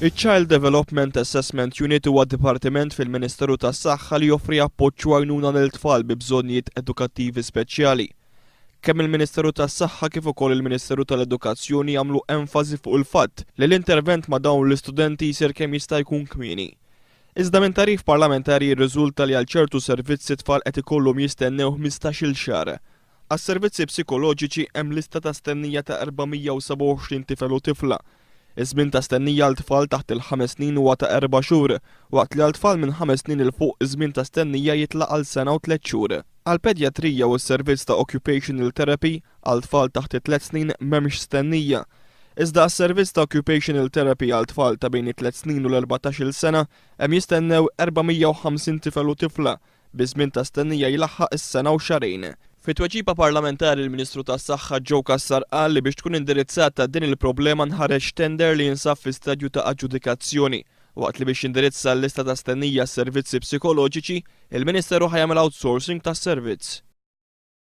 Iċ-Child Development Assessment Unit huwa dipartiment fil-Ministeru tas-Saħħa li joffri appoġġ u għajnuna lil tfal bi bżonnijiet edukattivi speċjali. Kemm il-Ministeru tas-Saħħa kif ukoll il-Ministeru tal-Edukazzjoni jagħmlu enfasi fuq il-fatt li l-intervent ma' dawn l-istudenti jsir kemm jista' jkun kmieni. Iżda minn tagħrif parlamentari jirriżulta li għal ċertu servizzi tfal qed ikollhom jistennew 15-il xahar. Għas-servizzi psikoloġiċi hemm lista ta' stennija ta' 427 tifel u tifla. Iż-żmien ta' stennija għal tfal taħt il-ħames snin huwa ta' erba' xhur, waqt li għal tfal minn ħames snin 'il fuq iż-żmien ta' stennija jitla' għal sena u tliet xhur. Għall-pedjatrija u s-servizz ta' occupational therapy għal tfal taħt it-tliet snin m'hemmx stennija. Iżda għas-servizz ta' occupational therapy għal tfal ta' bejn it-tliet snin u l-erbatax-il sena hemm jistennew 450 tifel u tifla bi żmien ta' stennija jlaħħaq is-sena u xahrejn. Fi tweġiba parlamentari l-Ministru tas-Saħħa Joe Cassar qal li biex tkun indirizzata din il-problema nħareġ tender li jinsab fi stadju ta' aġġudikazzjoni, waqt li biex jindirizza l-lista ta' stennija għas-servizzi psikoloġiċi, il-Ministeru ħa jagħmel outsourcing tas-servizz.